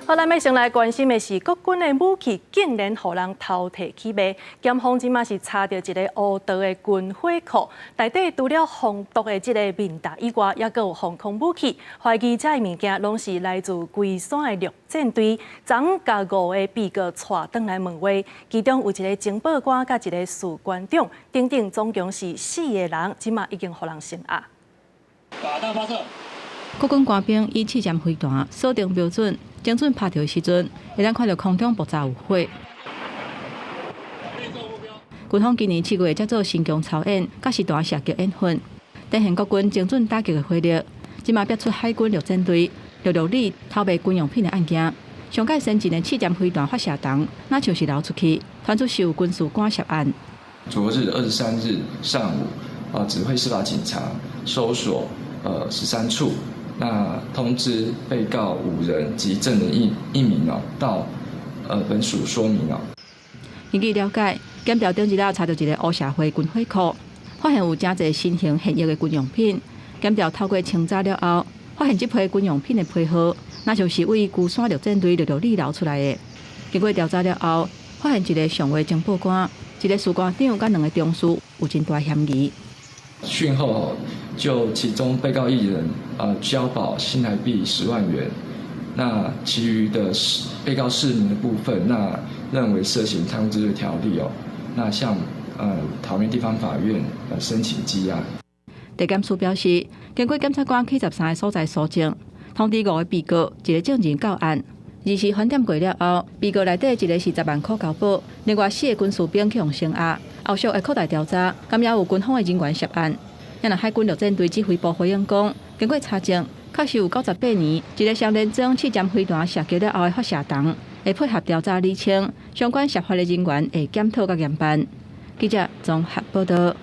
好，咱欲先來關心的是，國軍的武器竟然予人偷提去賣。檢方這馬是查著一个烏道的軍火庫，內底除了防毒的這个面罩以外，猶閣有防空武器。懷疑這的物件攏是來自龜山的陸戰隊。昨昏共五个被告帶轉來問話，其中有一个情報官佮一个士官長，等等，總共是四个人，這馬已經予人聲押。靶彈發射。國軍官兵以刺針飛彈鎖定標準，精準拍著的時陣，會當看著空中爆炸有火。軍方今年7月才做神弓操演，佮實彈射擊演訓，展現國軍精準打擊的火力。這馬逼出海軍陸戰隊陸陸里偷賣軍用品的案件，上蓋先進的刺針飛彈發射筒，若像是流出去，傳出是有軍事官涉案。昨日23日上午，指揮司法警察搜索13處。那通知被告五人及證人一名哦，到本署說明哦。根據了解，檢調頂日仔查著一个烏社會軍火庫，發現有誠濟新型現役的軍用品。檢調透過清查了後，發現這批軍用品的批號，若像是位龜山陸戰隊陸陸里流出來的。經過調查了後，發現一个上尉情報官、一个士官長佮兩个中士有真大嫌疑。訊後就其中被告一人，交保新台幣10萬元，那其餘的被告四名的部分，那認為涉嫌貪污治罪條例哦，那向桃園地方法院申請羈押。地檢署表示，經過檢察官去13个所在搜證，通知五个被告，一个證人到案。二時盤點過了後，被告內底一个是10萬箍交保，另外四个軍事兵去予聲押，後續會擴大調查，敢也有軍方的人員涉案。也若海軍陸戰隊指揮部回應講，經過查證，確實有98年一个雙連裝刺針飛彈射擊了後的發射筒，會配合調查釐清相關涉法的人員會檢討佮嚴辦。記者綜合報道。